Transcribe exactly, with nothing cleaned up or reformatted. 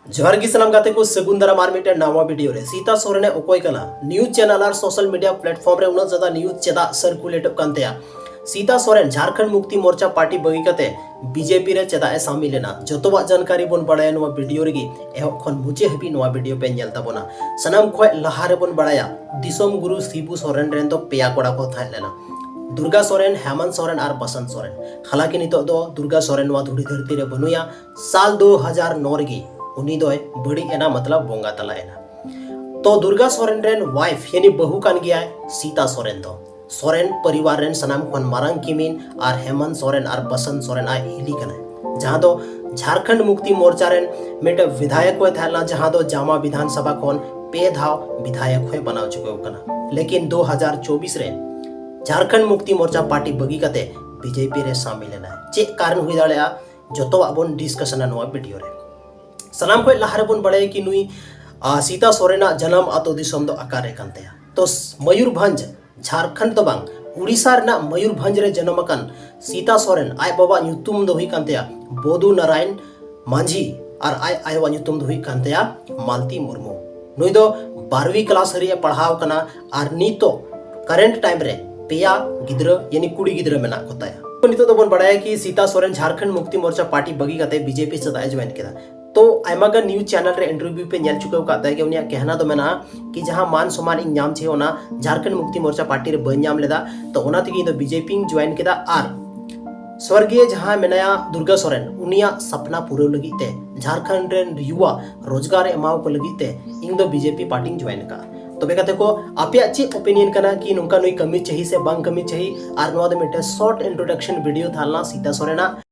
ᱡᱚᱦᱟᱨ ᱜᱮ ᱥᱟᱱᱟᱢ ᱜᱟᱛᱮ ᱠᱚ, ᱥᱟᱹᱜᱩᱱ ᱫᱟᱨᱟᱢ ᱟᱨ ᱢᱤᱫᱴᱮᱱ ᱱᱟᱣᱟ ᱵᱷᱤᱰᱤᱭᱳ ᱨᱮ᱾ ᱥᱤᱛᱟ ᱥᱚᱨᱮᱱ ᱮ ᱚᱠᱚᱭ ᱠᱟᱱᱟ? ᱱᱤᱭᱩᱡᱽ ᱪᱮᱱᱮᱞ ᱟᱨ ᱥᱳᱥᱟᱞ ᱢᱤᱰᱤᱭᱟ ᱯᱞᱟᱴᱯᱷᱚᱨᱢ ᱨᱮ ᱩᱱᱟᱹᱜ ᱡᱟᱫᱟ ᱱᱤᱭᱩᱡᱽ ᱪᱮᱫᱟᱜ ᱥᱟᱨᱠᱩᱞᱮᱴᱚᱜ ᱠᱟᱱ ᱛᱟᱭᱟ? ᱥᱤᱛᱟ ᱥᱚᱨᱮᱱ ᱡᱷᱟᱨᱠᱷᱚᱸᱰ ᱢᱩᱠᱛᱤ ᱢᱳᱨᱪᱟ ᱯᱟᱨᱴᱤ ᱵᱟᱹᱜᱤ ᱠᱟᱛᱮ ᱵᱤᱡᱮᱯᱤ ᱨᱮ ᱪᱮᱫᱟᱜ ᱮ ᱥᱟᱢᱤᱞ ᱮᱱᱟ? ᱡᱚᱛᱚᱣᱟᱜ ᱡᱟᱱᱠᱟᱨᱤ ᱵᱚᱱ ᱵᱟᱲᱟᱭᱟ ᱱᱚᱣᱟ ᱵᱷᱤᱰᱤᱭᱳ ᱨᱮᱜᱮ᱾ ᱮᱦᱚᱵ ᱠᱷᱚᱱ ᱢᱩᱪᱟᱹᱫ ᱦᱟᱹᱵᱤᱡ ᱱᱚᱣᱟ ᱵᱷᱤᱰᱤᱭᱳ ᱯᱮ ᱧᱮᱞ ᱛᱟᱵᱚᱱᱟ᱾ ᱥᱟᱱᱟᱢ ᱠᱷᱚᱱ ᱞᱟᱦᱟ ᱨᱮᱵᱚᱱ ᱵᱟᱲᱟᱭᱟ ᱫᱤᱥᱚᱢ ᱜᱩᱨᱩ ᱥᱤᱵᱩ ᱥᱚᱨᱮᱱ ᱨᱮᱱ ᱫᱚ ᱯᱮᱭᱟ ᱠᱚᱲᱟ ᱠᱚ ᱛᱟᱦᱮᱸ ᱞᱮᱱᱟ, ᱫᱩᱨᱜᱟ ᱥᱚᱨᱮᱱ, ᱦᱮᱢᱟᱱᱛ ᱥᱚᱨᱮᱱ ᱟᱨ ᱵᱟᱥᱚᱱᱛ ᱥᱚᱨᱮᱱ᱾ ᱦᱟᱞᱟᱸᱠᱤ ᱱᱤᱛᱚᱜ ᱫᱚ ᱫᱩᱨᱜᱟ ᱥᱚᱨᱮᱱ ᱱᱚᱣᱟ ᱫᱷᱩᱲᱤ ᱫᱷᱟᱹᱨᱛᱤ ᱨᱮ ᱵᱟᱹᱱᱩᱭᱟ᱾ ᱥᱟᱞ ᱫᱩ ᱦᱟᱡᱟᱨ ᱱᱚ ᱨᱮᱜᱮ ᱩᱱᱤ ᱫᱚᱭ ᱵᱟᱹᱲᱤᱡ ᱮᱱᱟ, ᱢᱚᱛᱞᱚᱵ ᱵᱚᱸᱜᱟ ᱛᱟᱞᱟ ᱮᱱᱟ᱾ ᱛᱚ ᱫᱩᱨᱜᱟ ᱥᱚᱨᱮᱱ ᱨᱮᱱ ᱣᱟᱭᱤᱯᱷ ᱭᱟᱱᱤ ᱵᱟᱹᱦᱩ ᱠᱟᱱ ᱜᱮᱭᱟᱭ ᱥᱤᱛᱟ ᱥᱚᱨᱮᱱ ᱫᱚ᱾ ᱥᱚᱨᱮᱱ ᱯᱚᱨᱤᱵᱟᱨ ᱨᱮᱱ ᱥᱟᱱᱟᱢ ᱠᱷᱚᱱ ᱢᱟᱨᱟᱝ ᱠᱤᱢᱤᱱ ᱟᱨ ᱦᱮᱢᱟᱱᱛ ᱥᱚᱨᱮᱱ ᱟᱨ ᱵᱟᱥᱚᱱᱛ ᱥᱚᱨᱮᱱ ᱟᱡ ᱦᱤᱞᱤ ᱠᱟᱱᱟᱭ, ᱡᱟᱦᱟᱸ ᱫᱚ ᱡᱷᱟᱨᱠᱷᱚᱸᱰ ᱢᱩᱠᱛᱤ ᱢᱳᱨᱪᱟ ᱨᱮᱱ ᱢᱤᱫᱴᱮᱱ ᱵᱤᱫᱷᱟᱭᱚᱠ ᱦᱚᱸᱭ ᱛᱟᱦᱮᱸ ᱞᱮᱱᱟ, ᱡᱟᱦᱟᱸ ᱫᱚ ᱡᱟᱢᱟ ᱵᱤᱫᱷᱟᱱ ᱥᱚᱵᱷᱟ ᱠᱷᱚᱱ ᱯᱮ ᱫᱷᱟᱣ ᱵᱤᱫᱷᱟᱭᱚᱠ ᱦᱚᱸᱭ ᱵᱮᱱᱟᱣ ᱪᱩᱠᱟᱹᱣ ᱠᱟᱱᱟ᱾ ᱞᱮᱠᱤᱱ ᱫᱩ ᱦᱟᱡᱟᱨ ᱪᱚᱵᱵᱤᱥ ᱨᱮ ᱡᱷᱟᱨᱠᱷᱚᱸᱰ ᱢᱩᱠᱛᱤ ᱢᱳᱨᱪᱟ ᱯᱟᱨᱴᱤ ᱵᱟᱹᱜᱤ ᱠᱟᱛᱮ ᱵᱤᱡᱮᱯᱤ ᱨᱮ ᱥᱟᱢᱤᱞ ᱮᱱᱟᱭ᱾ ᱪᱮᱫ ᱠᱟᱨᱚᱱ ᱦᱩᱭ ᱫᱟᱲᱮᱭᱟᱜᱼᱟ, ᱡᱚᱛᱚᱣᱟᱜ ᱵᱚᱱ ᱰᱤᱥᱠᱟᱥᱚᱱᱟ ᱱᱚᱣᱟ ᱵᱷᱤᱰᱤᱭᱳ ᱨᱮ᱾ ᱥᱟᱱᱟᱢ ᱠᱷᱚᱱ ᱞᱟᱦᱟ ᱨᱮᱵᱚᱱ ᱵᱟᱲᱟᱭᱟ ᱠᱤ ᱱᱩᱭ, ᱟ, ᱥᱤᱛᱟ ᱥᱚᱨᱮᱱᱟᱜ ᱡᱟᱱᱟᱢ ᱟᱛᱳ ᱫᱤᱥᱚᱢ ᱫᱚ ᱚᱠᱟᱨᱮ ᱠᱟᱱ ᱛᱟᱭᱟ? ᱛᱚ ᱥ-, ᱢᱚᱭᱩᱨᱵᱷᱚᱸᱡᱽ, ᱡᱷᱟᱨᱠᱷᱚᱸᱰ ᱫᱚ ᱵᱟᱝ, ᱩᱲᱤᱥᱥᱟ ᱨᱮᱱᱟᱜ ᱢᱚᱭᱩᱨᱵᱷᱚᱸᱡᱽ ᱨᱮ ᱡᱟᱱᱟᱢ ᱟᱠᱟᱱ ᱥᱤᱛᱟ ᱥᱚᱨᱮᱱ, ᱟᱡ ᱵᱟᱵᱟᱣᱟᱜ ᱧᱩᱛᱩᱢ ᱫᱚ ᱦᱩᱭᱩᱜ ᱠᱟᱱ ᱛᱟᱭᱟ ᱵᱚᱫᱩ ᱱᱟᱨᱟᱭᱚᱱ ᱢᱟᱹᱡᱷᱤ ᱟᱨ ᱟᱡ ᱟᱭᱳᱣᱟᱜ ᱧᱩᱛᱩᱢ ᱫᱚ ᱦᱩᱭᱩᱜ ᱠᱟᱱ ᱛᱟᱭᱟ ᱢᱟᱞᱛᱤ ᱢᱩᱨᱢᱩ᱾ ᱱᱩᱭ ᱫᱚ ᱵᱟᱨᱦᱚᱸ ᱠᱞᱟᱥ ᱦᱟᱹᱨᱤᱡ ᱮ ᱯᱟᱲᱦᱟᱣ ᱟᱠᱟᱱᱟ ᱟᱨ ᱱᱤᱛᱚᱜ ᱠᱟᱨᱮᱱᱴ ᱴᱟᱭᱤᱢ ᱨᱮ ᱯᱮᱭᱟ ᱜᱤᱫᱽᱨᱟᱹ ᱭᱟᱱᱤ ᱠᱩᱲᱤ ᱜᱤᱫᱽᱨᱟᱹ ᱢᱮᱱᱟᱜ ᱠᱚ ᱛᱟᱭᱟ᱾ ᱱᱤᱛᱚᱜ ᱫᱚᱵᱚᱱ ᱵᱟᱲᱟᱭᱟ ᱠᱤ ᱥᱤᱛᱟ ᱥᱚᱨᱮᱱ ᱡᱷᱟᱨᱠᱷᱚᱸᱰ ᱢᱩᱠᱛᱤ ᱢᱳᱨᱪᱟ ᱯᱟᱨᱴᱤ ᱵᱟᱹᱜᱤ ᱠᱟᱛᱮ ᱵᱤᱡᱮᱯᱤ ᱥᱟᱞᱟᱜ ᱮ ᱡᱚᱭᱮᱱ ᱠᱮᱫᱟ᱾ ᱛᱚ ᱟᱭᱢᱟ ᱜᱟᱱ ᱱᱤᱭᱩᱡᱽ ᱪᱮᱱᱮᱞ ᱨᱮ ᱤᱱᱴᱟᱨᱵᱷᱤᱭᱩ ᱯᱮ ᱧᱮᱞ ᱪᱩᱠᱟᱹᱣ ᱟᱠᱟᱫ ᱛᱟᱭ ᱜᱮ, ᱩᱱᱤᱭᱟᱜ ᱠᱮᱦᱱᱟ ᱫᱚ ᱢᱮᱱᱟᱜᱼᱟ ᱠᱤ ᱡᱟᱦᱟᱸ ᱢᱟᱱ ᱥᱚᱢᱢᱟᱱ ᱤᱧ ᱧᱟᱢ ᱪᱟᱹᱦᱤ ᱚᱱᱟ ᱡᱷᱟᱨᱠᱷᱚᱸᱰ ᱢᱩᱠᱛᱤ ᱢᱳᱨᱪᱟ ᱯᱟᱨᱴᱤ ᱨᱮ ᱵᱟᱹᱧ ᱧᱟᱢ ᱞᱮᱫᱟ, ᱛᱚ ᱚᱱᱟ ᱛᱮᱜᱮ ᱤᱧ ᱫᱚ ᱵᱤᱡᱮᱯᱤᱧ ᱡᱚᱭᱮᱱ ᱠᱮᱫᱟ᱾ ᱟᱨ ᱥᱚᱨᱜᱤᱭᱟᱹ ᱡᱟᱦᱟᱸ ᱢᱮᱱᱟᱭᱟ ᱫᱩᱨᱜᱟ ᱥᱚᱨᱮᱱ, ᱩᱱᱤᱭᱟᱜ ᱥᱟᱯᱱᱟ ᱯᱩᱨᱟᱹᱣ ᱞᱟᱹᱜᱤᱫ ᱛᱮ, ᱡᱷᱟᱨᱠᱷᱚᱸᱰ ᱨᱮᱱ ᱭᱩᱣᱟ ᱨᱳᱡᱽᱜᱟᱨ ᱮᱢᱟᱣ ᱠᱚ ᱞᱟᱹᱜᱤᱫ ᱛᱮ ᱤᱧ ᱫᱚ ᱵᱤᱡᱮᱯᱤ ᱯᱟᱨᱴᱤᱧ ᱡᱚᱭᱮᱱ ᱟᱠᱟᱫᱼᱟ᱾ ᱛᱚᱵᱮ ᱜᱟᱛᱮ ᱠᱚ, ᱟᱯᱮᱭᱟᱜ ᱪᱮᱫ ᱚᱯᱤᱱᱤᱭᱚᱱ ᱠᱟᱱᱟ ᱠᱤ ᱱᱚᱝᱠᱟ ᱱᱩᱭ ᱠᱟᱹᱢᱤ ᱪᱟᱹᱦᱤ ᱥᱮ ᱵᱟᱝ ᱠᱟᱹᱢᱤ ᱪᱟᱹᱦᱤ? ᱟᱨ ᱱᱚᱣᱟ ᱫᱚ ᱢᱤᱫᱴᱮᱱ ᱥᱚᱨᱴ ᱤᱱᱴᱨᱳᱰᱟᱠᱥᱚᱱ ᱵᱷᱤᱰᱤᱭᱳ ᱛᱟᱦᱮᱸ ᱞᱮᱱᱟ ᱥᱤᱛᱟ ᱥᱚᱨᱮᱱᱟᱜ᱾